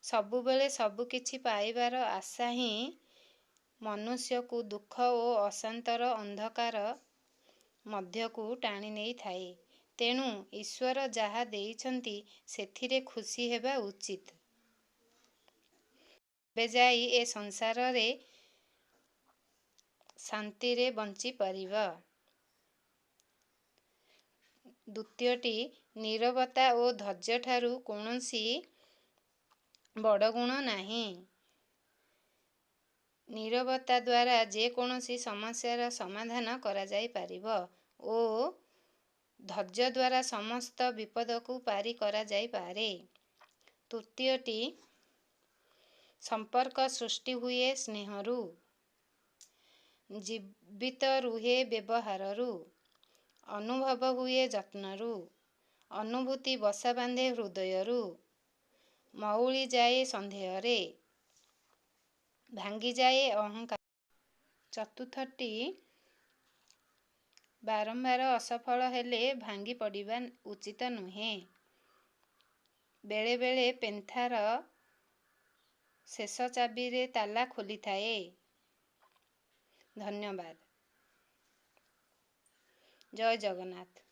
ସବୁବେଳେ ସବୁକିଛି ପାଇବାର ଆଶା ହିଁ ମନୁଷ୍ୟକୁ ଦୁଃଖ ଓ ଅଶାନ୍ତିର ଅନ୍ଧକାର ମଧ୍ୟକୁ ଟାଣିନେଇଥାଏ। ତେଣୁ ଈଶ୍ୱର ଯାହା ଦେଇଛନ୍ତି, ସେଥିରେ ଖୁସି ହେବା ଉଚିତ। ତେବେ ଯାଇ ଏ ସଂସାରରେ ଶାନ୍ତିରେ ବଞ୍ଚିପାରିବ। ଦ୍ୱିତୀୟଟି, ନୀରବତା ଓ ଧୈର୍ଯ୍ୟଠାରୁ କୌଣସି ବଡ଼ ଗୁଣ ନାହିଁ। ନୀରବତା ଦ୍ୱାରା ଯେକୌଣସି ସମସ୍ୟାର ସମାଧାନ କରାଯାଇପାରିବ ଓ ଧୈର୍ଯ୍ୟ ଦ୍ୱାରା ସମସ୍ତ ବିପଦକୁ ପାରି କରାଯାଇପାରେ। ତୃତୀୟଟି, ସମ୍ପର୍କ ସୃଷ୍ଟି ହୁଏ ସ୍ନେହରୁ, ଜୀବିତ ରୁହେ ବ୍ୟବହାରରୁ, ଅନୁଭବ ହୁଏ ଯତ୍ନରୁ, ଅନୁଭୂତି ବସା ବାନ୍ଧେ ହୃଦୟରୁ, ମଉଳିଯାଏ ସନ୍ଦେହରେ, ଭାଙ୍ଗିଯାଏ ଅହଙ୍କାର। ଚତୁର୍ଥଟି, ବାରମ୍ବାର ଅସଫଳ ହେଲେ ଭାଙ୍ଗି ପଡ଼ିବା ଉଚିତ ନୁହେଁ। ବେଳେବେଳେ ପେନ୍ଥାର ଶେଷ ଚାବିରେ ତାଲା ଖୋଲିଥାଏ। ଧନ୍ୟବାଦ। ଜୟ ଜଗନ୍ନାଥ।